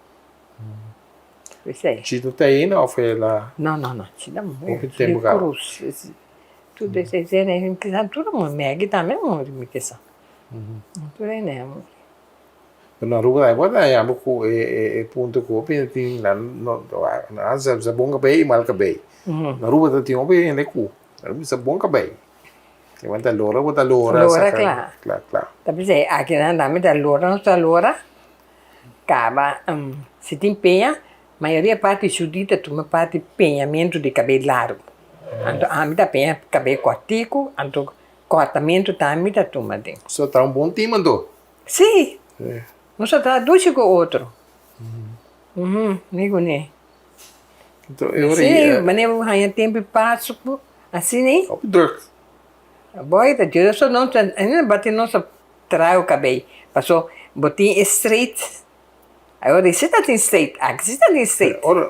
P'esei. Chida teina of el a. No, no, no, chida muri. Hopi tempu kaba. Cruz. Tur esei hende kisa tur a muri. Maggie tambe a muri mi kisa. Tur hende a muri. Pero na Aruba tambe por ta yama cu e punto cu hopi hende tin nan no nan sa bon cabey y mal cabey. Na Aruba ta tin hopi hende cu nan bisa bon cabey. Te wan ta lora bo ta lora. Lora cla. Cla cla. Ta bisa aki nan tambe ta lora nos ta lora caba si tin peña mayoria parti Judy ta tuma parti peñamento di cabey largo. Anto ami ta peña cabey cortico anto cortamento tambe ta tuma den. So ta un bon team anto. Sí, nos a traha dushi ku otro. Mi kuné. Sí, manera bo haña tempu i paso ku asina ei. Hopi druk. Boy ta djus so nos ainda bati nos a traha e kabei. Paso bo tin e straight. Awor esei ta tin straight, aki si ta tin straight. Ora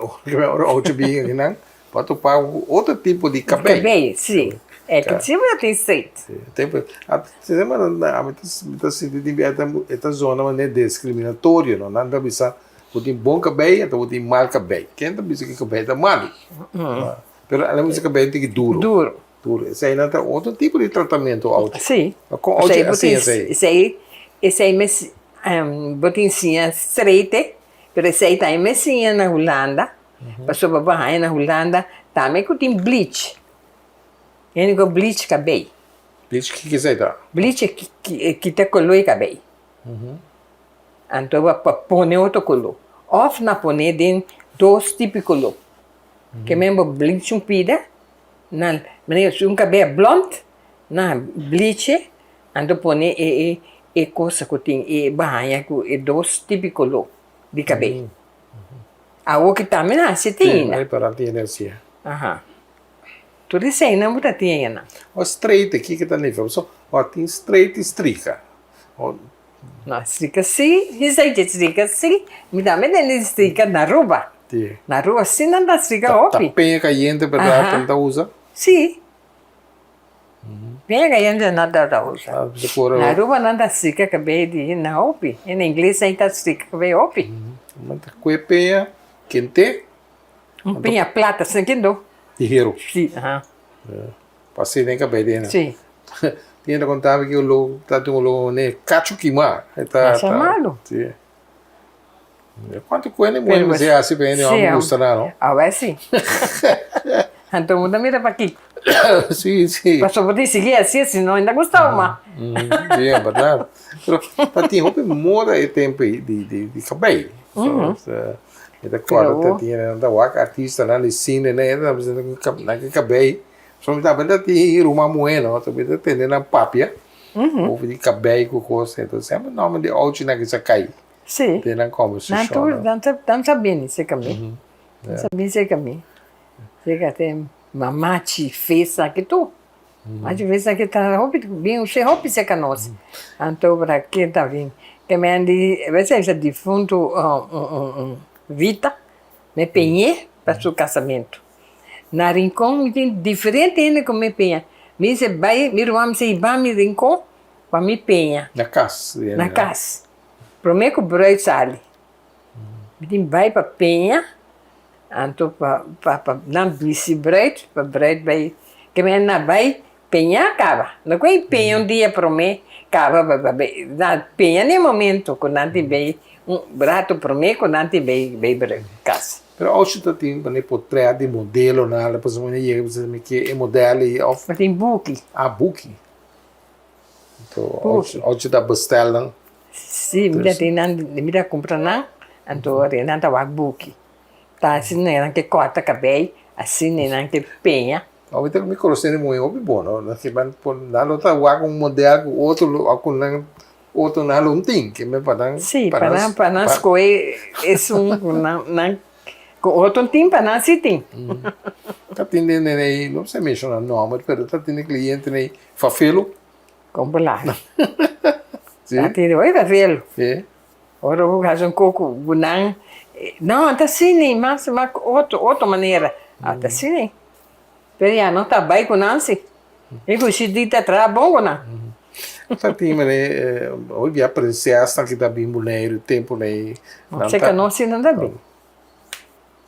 ora ocho bin akinan bo a topa ku otro tipo di kabei. Kabei, si. Aki si bo ta tin straight. Si, tempu ami ta sinti tin bia e ta zona manera discriminatorio no, nan ta bisa bo tin bon kabei anto bo tin mal kabei. Ken ta bisa ku kabei ta malu? Pero a la bisa kabei tin ki duro. Duro. Duro. Eseinan ta otro tipo di tratamentu ochi. Si. Kon ochi a siña esei? Esei, esei mes bo tin siña strete, pero esei tambe mes siña na Hulanda, pasobra bo haña na Hulanda tambe ku tin bleach. Hende ku bleach kabei. Bleach kiko esei ta? Bleach e kita koló e kabei. Anto bo pa pone otro koló. Òf nan pone den dos tipo di koló. Ke men bo bleach un pida. Nan manera si un kabel blond nan bleache anto pone e e e cosa ku tin e baña ku e dos tipo di koló di kabel. Awo ki tambe nan hasi tin ainda. Ay para tin energia. Aha. Tur esei nan bo ta tin ainda. O straight kiko ta nifica? Pasobra o tin straight i strika. No, strika si, esei dje strika si, mi tambe tende di strika na Aruba. Si. Na Aruba si nan ta strika hopi. Ta peña kayente berdad nan ta usa? Si. Peña kayente nan ta usa. Na Aruba nan ta strika kabei di hende hopi. Hende ingles nan ta strika kabei hopi. Nan ta kue peña kente. Un peña plata asina kendo. Di heru. Si, aha. Pa asina den kabei di hende. Si. Tin hende konta mi ki oló ta tin oló ne kachu kimá. Masha malu. Si. Kuantu ku hende muhé mester hasi pa hende hòmber gusta nan no? Awe si. Anto bo ta mira pakiko. Si, si. Pasobra bo tin sigui hasi si no hende ta gusta bo mas. Si, e bèrdat. Pero ta tin hopi moda e tempu ei di kabei. Mi ta kòrda ta tin hende nan ta wak artistanan di sine nan ta bisa nan ke kabei. So mi tambe ta tin ruman muhé no, mi ta tende nan papia over di kabei ku kos, entonces semper nòmber di ouchinan ke sa kai den nan Nan kòmbersashon. tur nan ta nan sa bini serka mi, nan sa bini serka mi, serka te mamachi fes aki tur, mamachi fes aki ta hopi bin us'é hopi serka nos, anto ora ke ta bin ke men di a bes difuntu Vita me peñ'é pa su kasamentu. Na Rincon mi tin diferente hende ku mi peña. Mi dice bai, mi ruman mi dice hiba mi Rincon pa mi peña. Na kas. Na kas. Prome ku bruid sali. Mi tin bai pa peña, anto pa pa pa nan bisti bruid, pa bruid bai, ke men na bai peña kaba. No ku e peña un dia prome kaba pa pa bai, nan peña na e momento ku nan tin bai un rato prome ku nan tin bai bai bruid kas. Pero ochi ta tin manera potret di modelonan, despues un hende yega bisa mi ke e model ei of. Bo tin buki. Ah buki. Anto ochi ta bestel nan. Si, mi ta tin nan, mi ta kumpra nan, anto nan ta wak buki. Ta asina nan ke kòrta kabei, asina nan ke peña. Awor mi konosé muhé hopi bon no, nan lo ta wak un model ku otro lo ku nan Otro nan lo tin ke me pa nan. Sí, pa nan pa nan skohe esun ku nan nan ku otro tin pa nan sí tin. Ta tin den den ei, no sa menshona nòmber, pero ta tin e kliente den ei Fafelo. Kon bo laga? Sí. Ta tin hopi Fafelo. Sí. Ora bo hasi un koko ku nan, no ta asina mas mas otro otro manera, a ta asina. Pero ya no ta bai ku nan si. E ku si di ta traha bon ku nan. Ta tin mane hoy dia prinsesnan ki ta bin Boneiru tempu nei. No se ka no si nan ta bin.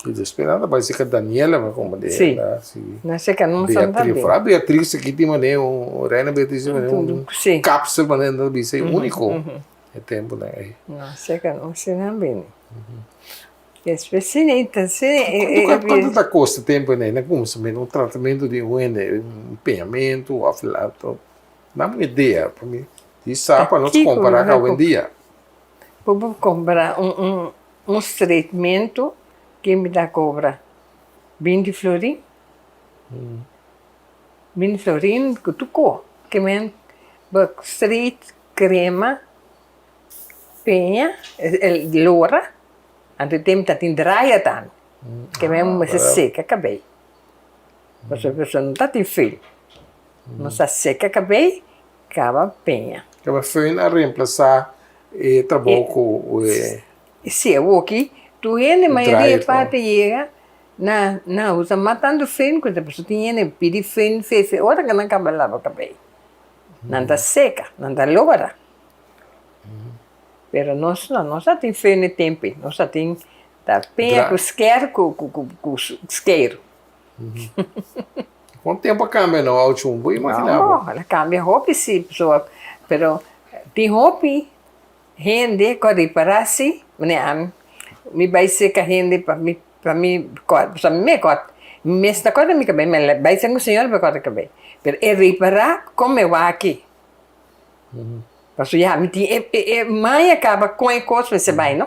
I despues nan ta bai seka Daniela mi komo de Si. No se ka no si nan ta bin. Beatriz. Beatriz aki tin mane un reina Beatriz tin mane un kapsel mane nan ta bisa e uniko e tempunan ei. No se ka no si nan bini. Despues si nei ta si e e Cuanto ta costa tempo nei na cuminsamentu un tratamento di un hende un peñamento of lato dame un idea pa mi di sa pa nos compara cu awendia. Bo por compra un un un straightmento ke mi ta cobra binti florin binti florin cu tur co ke men bo straight crema. Peña, lora, anto e tempu ta tin draya tambe, ke men mester seka kabei, pasobra pasobra no ta tin föhn, nos a seka kabei kaba peña. Kaba föhn a reemplasa e trabou ku e. Si awoki tur hende mayoria parti yega na na usa mas tantu fen ku ta pasobra tin hende pidi fen fefe ora ku nan kaba laba kabei nan ta seka nan ta lora pero nos no nos a tin fen e tempu ei nos a tin ta peña ku sker ku ku skeru. Kon tempu a kambia no Auchun bo imagina bo? No a kambia hopi si pasobra pero tin hopi Hende ku a ripará si, manera ami, mi bai seka hende pa mi pa mi kòrta, pasobra mi me kòrta, mi mes ta kòrta mi kabei, mi bai seka un señora pa kòrta kabei, pero e ripará kon mi wak aki, pasobra ya mi tin e e maña kaba kon e kos mester bai no.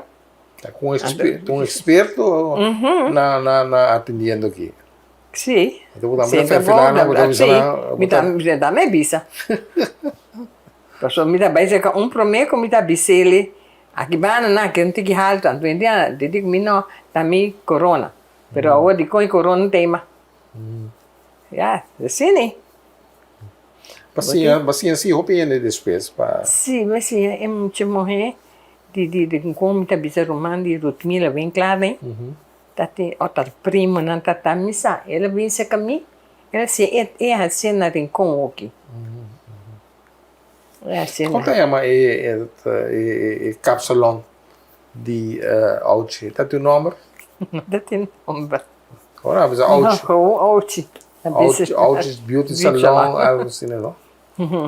Ta ku un eksperto na na atendiendo aki. Sí. Anto bo ta mira ferfilá nan, bo ta bisa nan. Mi ta mi ta me bisa. Pasobra mi ta bai serka un promé ku mi ta bis'el, aki banda nan ke un tiki haltu, anto hende a di ku mi no, ta mi korona. Pero awor dikon e korona ta ei mas? Ya, asina ei. Bo siña, bo siña si hopi hende despues pa. Sí, mi siña e mucha muhé di di di kon mi ta bisa ruman di Rutmila Winklaar ei, ta tin otro primonan ta ta mi sa, el a bin serka mi, el a siña e hasié na Rincon oki. Kon ta yama e kapsalon di Auchi? Ta tin un nomber? No ta tin nomber. Ora a bisa Auchi. No, gewoon Auchi. Auchi, Auchi's Beauty Salon, algo asina, no?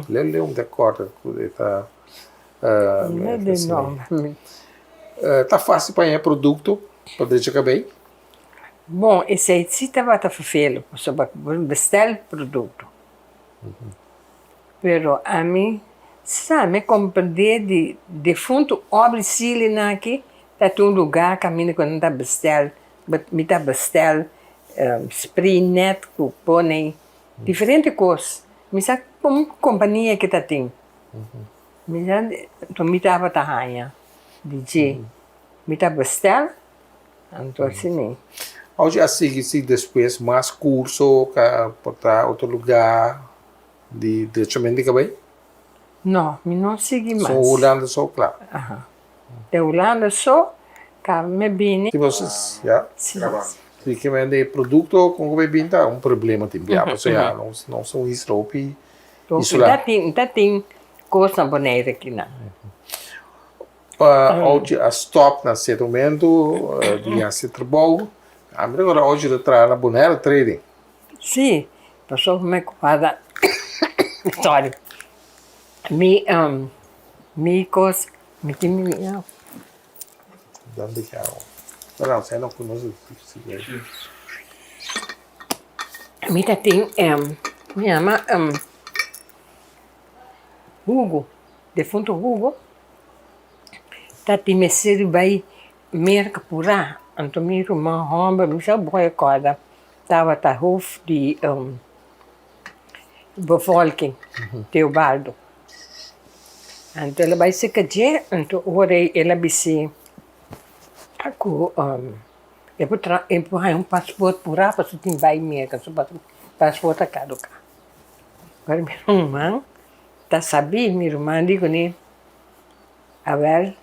Leu leu mi ta kòrda ku e ta. No tin nomber. Ta fásil pa haña produkto pa drecha kabei? Bon, esei si tabata ferfelu, pasobra bo bestèl produkto. Pero ami sa mi comprende di defunto Aubrey Sealy nan aki ta tin un lugar caminda cu nan ta bestel, mi ta bestel spray net cu pone diferente cos, mi sa con compania ki ta tin, mi sa mi tabata haya di dje, mi ta bestel anto asina. Ochi a sigui si despues mas curso por ta otro lugar Di drechament di kabei? No, mi no sigui mas. So Hulanda so kla? Aha. De Hulanda so ka mi bini. Si bo ya. Si. Si ke men e produkto kon ku bai bini ta un problema tin bia pasobra ya nos nos ta un isla hopi isolá. Ta tin ta tin kos na Bonaire kinan. Ochi a stop na sierto momento di hasi trabou. Ami ta kòrda ochi ta traha na Bonaire Trading. Sí, pasobra mi kuada sorry mi mi kos mi tin mi Dónde ke awa? Pero no no konoce Mi ta tin mi yama Hugo, defunto Hugo ta tin mester di bai Merka purá, anto mi ruman hòmber mi sa bo e kòrda Tabata hof di bevolking, Teobaldo. Anto el a bai serka dje, anto ora el a bis'é ku e por traha e por haña un pasport purá pasobra tin bai Merka, su pasport a kaduká. Ora mi ruman ta sabí, mi ruman di kuné, awèl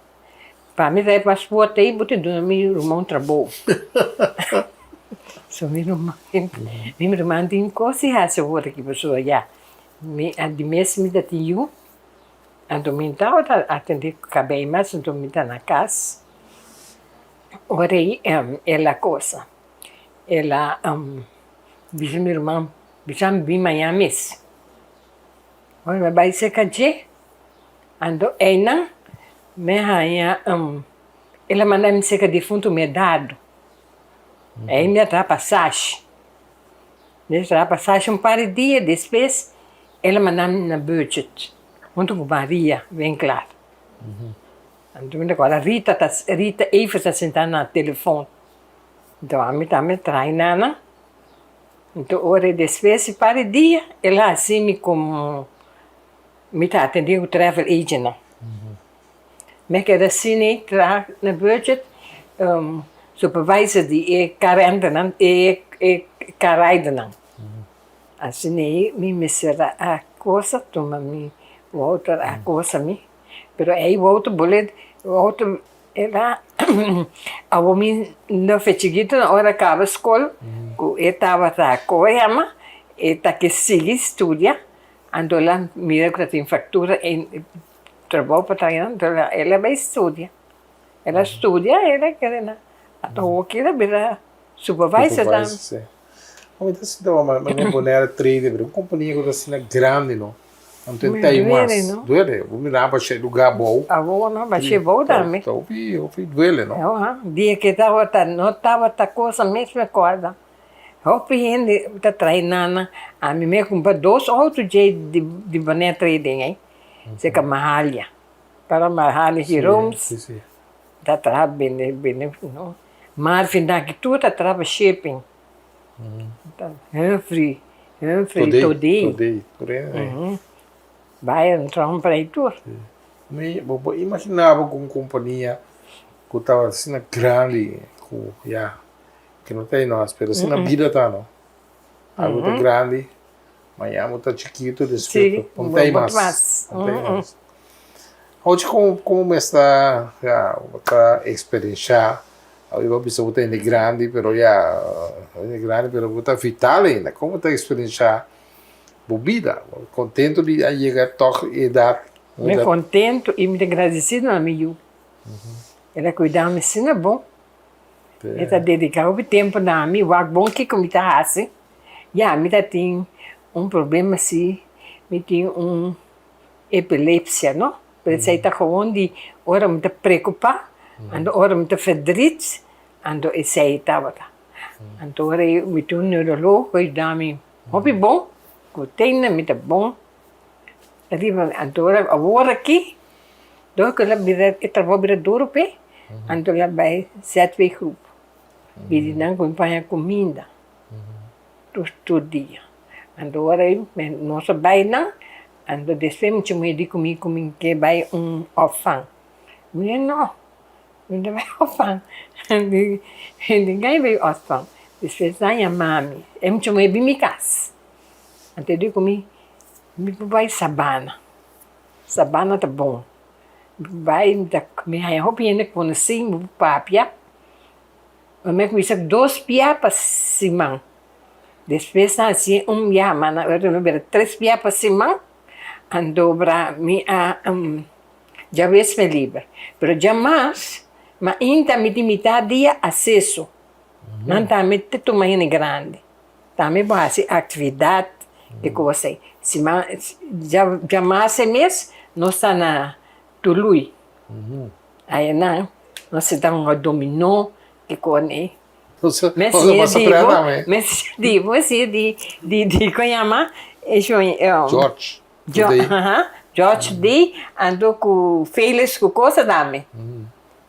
Pa mi trae paspoort ei bo ta duna mi ruman un trabou. So mi ruman mi ruman tin kos di hasi awor aki pasobra ya mi di mes mi ta tin yu anto mi no tabata atende kabei mas anto mi ta na kas ora ei el a kosa el a bisa mi ruman bisa mi bin maña mes ora mi a bai serka dje anto einan Mi haña el a manda mi serka difuntu Medardo. Ei mi a traha pasashi. Mi a traha pasashi un par di dia, despues el a manda mi na Budget huntu ku Maria Winklaar. Anto mi ta kòrda Rita ta Rita Evers ta sinta na telefòn. Anto ami tambe a traha einan. Anto ora despues di par di dia el a hasi mi komo Mi ta atendé ku travel agentnan. Mi a keda asina traha na budget, supervisor di e car renternan, e e car ridernan. Asina ei mi mester a cosa tuma mi wouter a cosa mi, pero ei wouter bolet wouter. El a awor mi no fe chikito ora kaba skol ku e tabata koe yama e ta ke sigui studia anto el a mira ku ta tin faktura e trabou pa traha anto el a bai studia el a studia el a kere na anto awor ki el a bira supervisor tambe. Mi ta sinti awor manera Bonaire Trading pero un kompania ku ta asina grandi no. Anto e ta i mas. Duele. Bo mira basha e lugar abou. Awor no basha abou tambe. Ta hopi hopi duele no. Aha dia ke tabata no tabata cosa mes mi acorda hopi hende ta trae nana ami mi a cumpra dos auto dje di Bonaire Trading ey cerca Mahalia para Mahalia Jerome's ta traha bende bende no Marvin aki tur ta traha pa shipping. Humphrey, Humphrey Todé. Todé, Todé. Byron Trump ei tur. Mi, bo por imaginá bo ku un kompania ku tabata asina grandi ku ya, ku no ta ei nos, pero asina bida ta no. Algu ta grandi, mañana bo ta chikitu, despues bo no ta ei mas. No ta ei mas. Ochi komo komo mes ta ya bo ta eksperenshá Awe bo bisa bo ta hende grandi pero ya hende grandi pero bo ta vital ainda komo bo ta eksperenshá bo bida bo kontento di a yega tòg e edat Mi kontento i mi ta gradesido na mi yu el a kuida mi asina bon e ta dediká hopi tempu na mi wak bon kiko mi ta hasi ya mi ta tin un problema si mi tin un epilepsia no pero esei ta gewoon di ora mi ta preocupa anto ora mi ta verdriet anto esei tabata anto ora mi tin un neuroloog cu a yuda mi hopi bon cu tene mi ta bon riba anto ora awor aki dor cu el a bira e trabou a bira duro p'e anto el a bay ZW groep pidi nan cu mi paña cuminda tur dia anto ora nos a bay nan Anto despues mucha muhé di ku mi ku mi ke bai un opvang. Mi di no, mi no ta bai opvang. Mi no bai opvang. Despues nan yama mi, e mucha muhé bin mi kas. Anto e di ku mi, mi por bai Sabana, Sabana ta bon. Mi por bai, mi ta mi haña hopi hende konosí, mi por papia. Mi a kuminsá dos bia pa siman. Despues nan hasié un bia, ma nan ora no bira tres bia pa siman, anto bra mi a djabes mi liber. Pero djamas mainta mi tin mitad dia aseso. Nan tambe ta tuma hende grandi, tambe bo hasi aktividat i kos ei. Siman djamas e mes nos ta na Tului. Ayanan nos ta hunga dominó i kos ei. Mester di bo, mester di di di kon yama e shon George George di anto ku Felix ku cosa tambe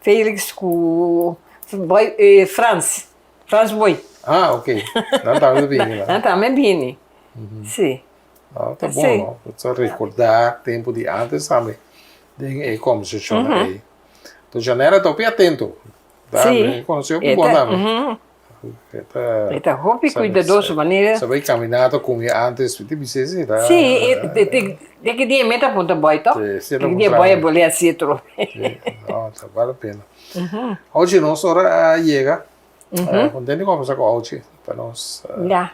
Felix ku boy Frans Frans boy ah ok nan tambe ta bini nan tambe bini si ta bon no bo ta recorda tempo di antes tambe den e conversacion ei Janela ta hopi atento. Sí. E ta hopi kuidadoso manera. Sa bai kaminata ku mi antes, mi ta bisa esei ta. Sí, te ki dia mi ta punta boi to. Te ki dia boi a bole asi atrobe. No, ta bale pena. Ochi, nos ora a yega. Kontento di kombersa ku Ochi pa nos. Ya.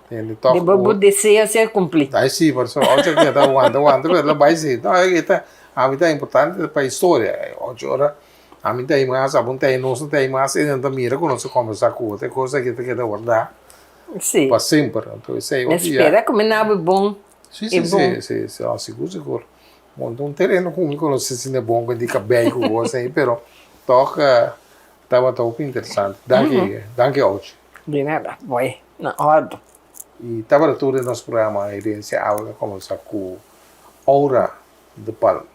Di bo deseo ser kumpli. Ai si, por eso Ochi a keda wanta wanta pero lo bai si. No, e ta, ami ta importante pa historia. Ochi ora. Ami ta ei mas, abon ta ei, nos no ta ei mas, e nan ta mira ku nos a kombersá ku otro, e kos aki ta keda wardá pa semper. Anto esei Mi hopi ya. spera ku mi nabi bon Sí, e sí, bon. sí, sí, sí, oh, sigur, sigur. Monta un tereno ku mi konosé asina bon ku di kabei ku kos ei, pero tòg tabata hopi interesante. Danki, danki Ouchi. Di nada, boy, na òrdu. I tabata tur den nos programa Herencia Awe a kombersá ku Aura de Palm.